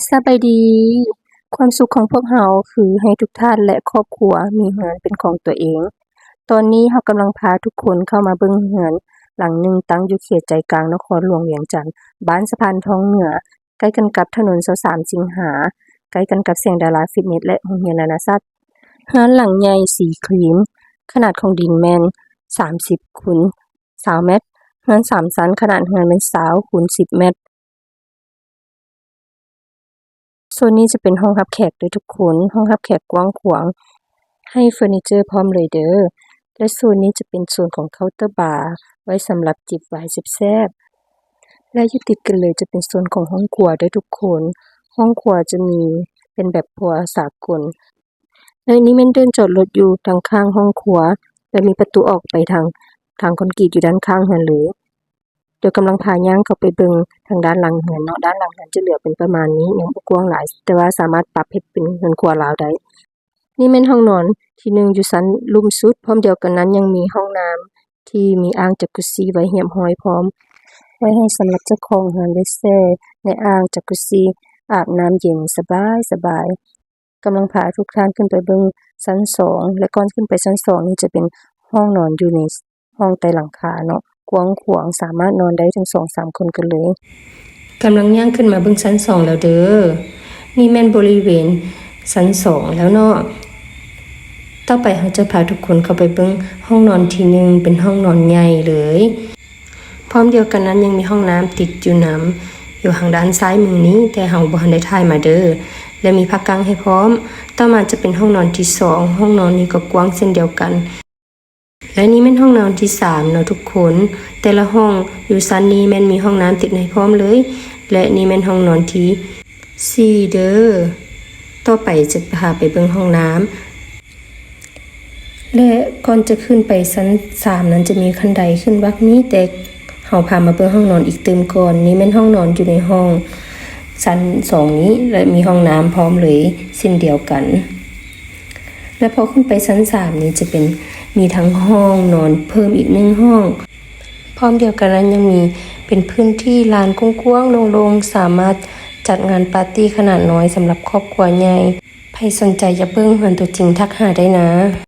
ສະບາຍດີ. ຄວາມສຸກຂອງພວກເຮົາຄືໃຫ້ທຸກທ່ານ ແລະ ຄອບຄົວມີເຮືອນເປັນຂອງຕົວເອງ. ຕອນນີ້ເຮົາກຳລັງພາທຸກຄົນເຂົ້າມາເບິ່ງເຮືອນຫຼັງໜຶ່ງ ຕັ້ງຢູ່ເຂດໃຈກາງນະຄອນຫຼວງວຽງຈັນ, ບ້ານສະພານທອງເໜືອ, ໃກ້ກັນກັບຖະໜົນຊາວສາມສິງຫາ, ໃກ້ກັນກັບສຽງດາລາຟິດເນັດ ແລະ ໂຮງຮຽນນານາຊາດ. ເຮືອນຫຼັງໃຫຍ່ສີຄຣີມ, ຂະໜາດຂອງດິນແມ່ນສາມສິບຄູນຊາວແມັດ, ເຮືອນສາມຊັ້ນ, ຂະໜາດເຮືອນແມ່ນຊາວຄູນສິບແມັດ. ໂຊນນີ້ຈະເປັນຫ້ອງຮັບແຂກເດີທຸກຄົນ, ຫ້ອງຮັບແຂກກວ້າງຂວາງ, ໃຫ້ເຟີນີເຈີພ້ອມເລີຍເດີ. ແລະ ໂຊນນີ້ຈະເປັນໂຊນຂອງເຄົາເຕີບາ ໄວ້ສຳລັບຈິບວາຍແຊບໆ. ແລະ ຢູ່ຕິດກັນເລີຍຈະເປັນໂຊນຂອງຫ້ອງຄົວເດີທຸກຄົນ, ຫ້ອງຄົວຈະມີເປັນແບບຄົວສາກົນ. ແລະ ນີ້ແມ່ນເດີ່ນຈອດລົດຢູ່ທາງຂ້າງຫ້ອງຄົວ ແລະ ມີປະຕູອອກໄປທາງ ທາງຄອນກຣີດຢູ່ດ້ານຂ້າງເຮືອນເລີຍ. ດຽວກຳລັງພາຍ່າງເຂົ້າໄປເບິ່ງທາງດ້ານຫຼັງເຮືອນເນາະ, ດ້ານຫຼັງເຮືອນຈະເຫຼືອເປັນປະມານນີ້, ຍັງບໍ່ກວ້າງຫຼາຍ ແຕ່ວ່າສາມາດປັບເຮັດເປັນເຮືອນຄົວລາວໄດ້. ນີ້ແມ່ນຫ້ອງນອນທີໜຶ່ງຢູ່ຊັ້ນລຸ່ມສຸດ, ພ້ອມດຽວກັນນັ້ນຍັງມີຫ້ອງນ້ຳທີ່ມີອ່າງຈັກກຸຊີໄວ້ຮຽບຮ້ອຍພ້ອມ, ໄວ້ໃຫ້ສຳລັບເຈົ້າຂອງເຮືອນໄດ້ແຊ່ໃນອ່າງຈັກກຸຊີ ອາບນ້ຳເຢັນສະບາຍໆ. ກຳລັງພາທຸກທ່ານຂຶ້ນໄປເບິ່ງຊັ້ນສອງ ແລະ ກ່ອນຂຶ້ນໄປຊັ້ນສອງນີ້ຈະເປັນຫ້ອງນອນຢູ່ໃນຫ້ອງໃຕ້ຫຼັງຄາເນາະ, ກວ້າງຂວາງ ສາມາດນອນໄດ້ເຖິງສອງສາມຄົນກັນເລີຍ. ກຳລັງຍ່າງຂຶ້ນມາເບິ່ງຊັ້ນສອງແລ້ວເດີ. ນີ້ແມ່ນບໍລິເວນຊັ້ນສອງແລ້ວເນາະ. ຕໍ່ໄປເຮົາຈະພາທຸກຄົນເຂົ້າໄປເບິ່ງຫ້ອງນອນທີໜຶ່ງ ເປັນຫ້ອງນອນໃຫຍ່ເລີຍ. ພ້ອມດຽວກັນນັ້ນຍັງມີຫ້ອງນ້ຳຕິດຢູ່ນຳ ຢູ່ທາງດ້ານຊ້າຍມືນີ້, ແຕ່ເຮົາບໍ່ທັນໄດ້ຖ່າຍມາເດີ ແລະ ມີຜ້າກັ້ງໃຫ້ພ້ອມ. ຕໍ່ມາຈະເປັນຫ້ອງນອນທີສອງ, ຫ້ອງນອນນີ້ກໍກວ້າງເຊັ່ນດຽວກັນ. ແລະ ນີ້ແມ່ນຫ້ອງນອນທີສາມເນາະທຸກຄົນ. ແຕ່ລະຫ້ອງຢູ່ຊັ້ນນີ້ແມ່ນມີຫ້ອງນ້ຳຕິດໃຫ້ພ້ອມເລີຍ. ແລະ ນີ້ແມ່ນຫ້ອງນອນທີສີ່ເດີ. ຕໍ່ໄປຈະພາໄປເບິ່ງຫ້ອງນ້ຳ. ແລະ ກ່ອນຈະຂຶ້ນໄປຊັ້ນສາມນັ້ນຈະມີຂັ້ນໄດຂຶ້ນວັກນີ້, ແຕ່ເຮົາພາມາເບິ່ງຫ້ອງນອນອີກຕື່ມກ່ອນ. ນີ້ແມ່ນຫ້ອງນອນຢູ່ໃນຫ້ອງຊັ້ນສອງນີ້ ແລະ ມີຫ້ອງນ້ຳພ້ອມເລີຍເຊັ່ນດຽວກັນ. ແລະ ພໍຂຶ້ນໄປຊັ້ນສາມນີ້ຈະເປັນ ມີທັງຫ້ອງນອນເພີ່ມອີກໜຶ່ງຫ້ອງ. ພ້ອມດຽວກັນນັ້ນຍັງມີເປັນພື້ນທີ່ລານກວ້າງໆໂລ່ງໆ, ສາມາດຈັດງານປາຕີ້ຂະໜາດນ້ອຍສຳລັບຄອບຄົວໃຫຍ່. ໃຜສົນໃຈຢາກເບິ່ງເຮືອນຕົວຈິງທັກຫາໄດ້ນາ.